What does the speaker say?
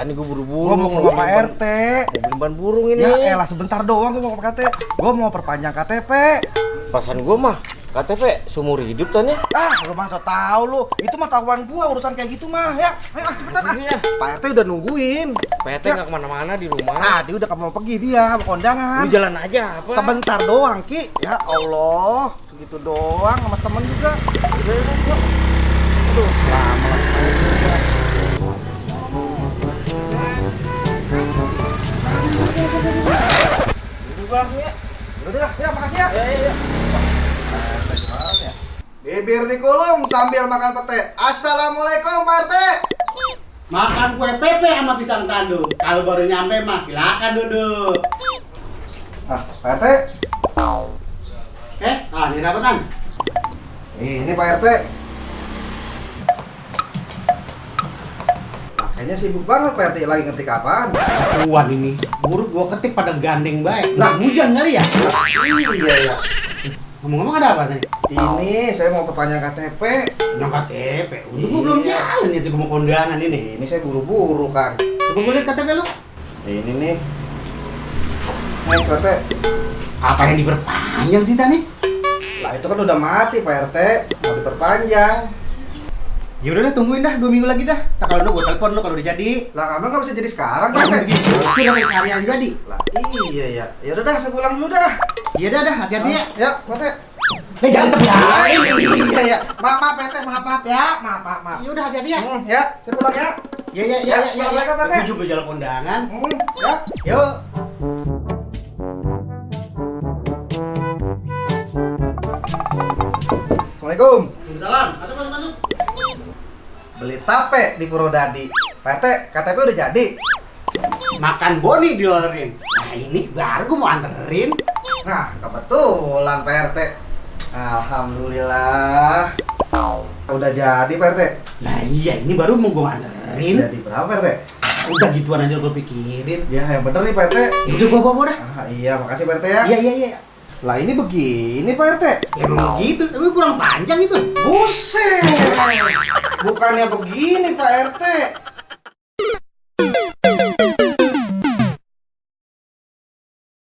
Tadi gue buru-buru. Gua mau ke rumah Pak RT. Mau beli ban burung ini. Ya elah sebentar doang gua mau ke KTP. Gua mau perpanjang KTP. Pasan gue mah KTP seumur hidup tanya. Lu masa tahu lu. Itu mah tahuan gua urusan kayak gitu mah. Ya, ayo cepetan Maksudnya? Pak RT udah nungguin. PT Ya. nggak kemana-mana di rumah. Dia udah mau pergi dia, mau kondangan. Lu jalan aja apa? Sebentar doang, Ki. Ya Allah, segitu doang sama temen juga. Aduh, lama. Duduk bang ya. Udah, ya makasih ya. Ya. Bibir dikulum sambil makan pete. Assalamualaikum Pak RT. Makan kue pepe sama pisang tanduk. Kalau baru nyampe mah silakan duduk. Pak RT. Ini dapatan. Ini Pak RT. Kayaknya sibuk banget Pak RT, lagi ngetik apaan? Tuan ini, buruk gua ketik pada gandeng baik. Nah, hujan kali ya? Iya ya. Ngomong-ngomong ada apa tadi? Ini saya mau perpanjang KTP. Nang KTP. Udah gua belum jalan ya tuh mau kondangan ini. Ini saya buru-buru kan. Coba gua lihat KTP lu. Ini nih. Nih RT. Apa yang diperpanjang sih tadi? Lah itu kan udah mati Pak RT, mau diperpanjang. Ya udah tungguin dah 2 minggu lagi dah. Tak kalau udah gua telepon lu kalau udah jadi. Lah kamu nggak bisa jadi sekarang Pak RT. Gitu. Sudah kayak seharian jadi. Lah iya ya. Ya udah dah, saya pulang dulu dah. Iya dah, hati-hati ya. Ya, Pak RT. Jangan terbang. Iya ya. Maaf Pak RT, maaf ya. Maaf. Ya udah hati-hati ya. Ya, saya pulang ya. Ya. Assalamualaikum, Pak Teh. Gua juga jalan kondangan. Ya. Yuk. Assalamualaikum. Waalaikumsalam. Masuk. Beli tape di Purwodadi. Pak RT, KTP udah jadi. Makan boni diolerin. Nah ini baru gua mau anterin. Nah, kebetulan Pak RT. Alhamdulillah. Udah jadi Pak RT. Nah iya ini baru mau gua anterin. Jadi berapa Pak RT? Udah gituan aja gua pikirin. Ya, yang bener nih Pak RT. Ya udah gua dah. Iya, makasih Pak RT ya. Iya. Lah ini begini Pak RT. Ya emang begitu, tapi kurang panjang itu. Buset. Bukannya begini Pak RT.